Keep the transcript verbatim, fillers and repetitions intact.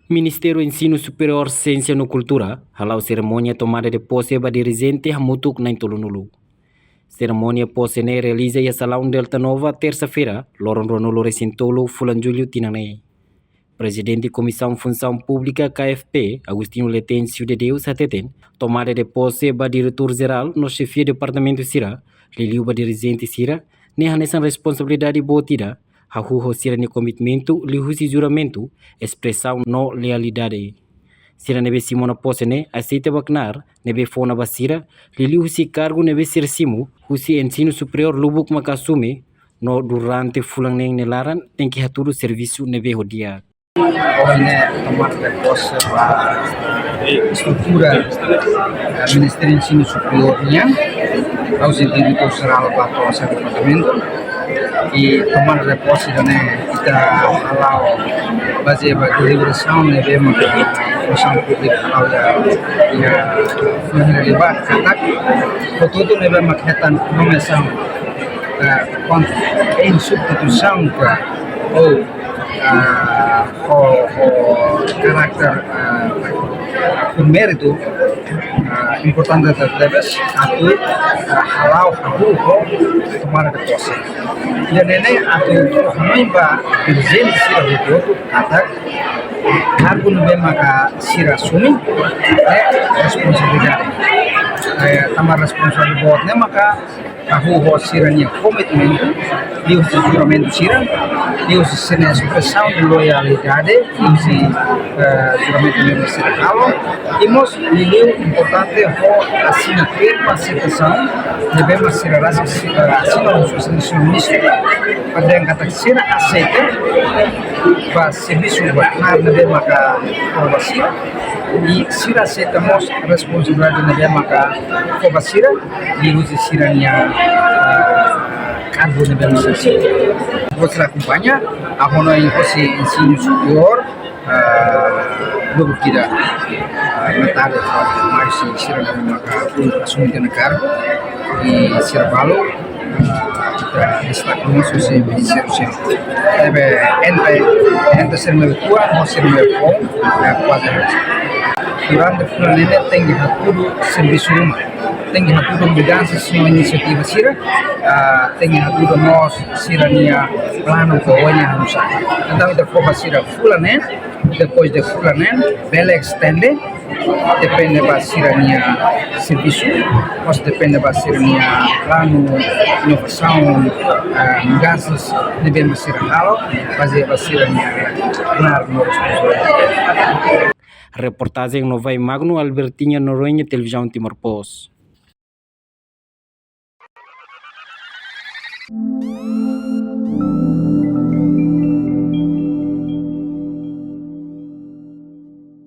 Ministériu Ensinu Superiór, Siénsia no Kultura hala'o serimónia tomada de pose ba dirijente hamutuk na'in-tolunulu. Serimónia pose ne'e realiza iha Salaun Delta Nova, tersa-feira, loron ruanulu-resin-tolu fulan Jullu tinan ne'e. Prezidente Komisaun Funsaun Públika, K F P, Agostinho Letêncio de Deus hateten, tomada de pose ba diretór jerál no xefia departamentu sira, liuliu ba dirijente sira, ne'e hanesan responsabilidade boot ida, hahú ho sira-nia komitmentu liuhusi juramentu, espresaun no lealdade. Sira ne'ebé simu ona pose ne'e aseita ba knaar ne'ebé fó ona ba sira, liuliu husi kargu ne'ebé sira simu, husi ensinu superiór lubuk maka asume, no durante fulan neen nia laran tenke hatudu servisu ne'ebé ho di'ak. Ohin ne'e tomada de pose ba estrutura, eh, Ministériu Ensinu Superiór nian, ha'u sai diretór jerál ba to'o departamentu. I tomada de pose ida-ne'e ita hala'o bazeia ba deliberasaun ne'ebé maka Komisaun Públika hala'o iha, iha fulan hira liubá katak, hotu-hotu ne'ebé maka hetan nomeasaun, eh, kuandu hein substituisaun ka, ou, ah, ho, ho karakter, ah, ho méritu, ah, importante tebes atu, ah, hala'o hahú ho tomada de pose. Ida-ne'e atu hanoin ba dirijente sira hotu-hotu katak kargu ne'ebé maka sira asume, eh, responsabilidade. Eh, tanba responsabilidade boot ne'e maka hahú ho sira-nia komitmentu, liuhusi juramentu sira, liuhusi sira-nia espresaun de loialidade, liuhusi, eh, juramentu ne'ebé sira halo, i mós liuliu importante ho asina termu aseitasaun ne'ebé mak sira rasik, eh, asina ho Sua Exelénsia Ministru, para dehan katak sira aseita ba servisu ba knaar ne'ebé maka fó ba sira, i sira aseita mós responsabilidade ne'ebé maka fó ba sira, liuhusi sira-nia, ah, kargu ne'ebé maka sira. Ha'u sei akompaña, ha'u hanoin hosi ensinu superiór, ah, lubuk ida, ah, metade, ah, mai husi sira ne'ebé maka asume tiha ona kargu, i sira balu, ah, ita destaka mós husi ministériu sira. Ne'ebé ente, ente sira ne'ebé tuan, no sira ne'ebé foun, eh, kuaze. Durante fulan ne'e tenke hatudu servisu ruma, tenke hatudu mudansa sira-nia inisiativa sira, ah, tenke hatudu mós sira-nia planu ka oin nia halo saida. Entaun ita fó ba sira fulan ne'e, depois de fulan ne'e bele estende, depende ba sira-nia servisu, mós depende ba sira-nia planu, inovasaun, eh, mudansa ne'ebé mak sira halo, bazeia ba sira-nia knaar no responsabilidade. Reportajen Novai Magno, Albertinha Noronha, Televizaun Timor Post.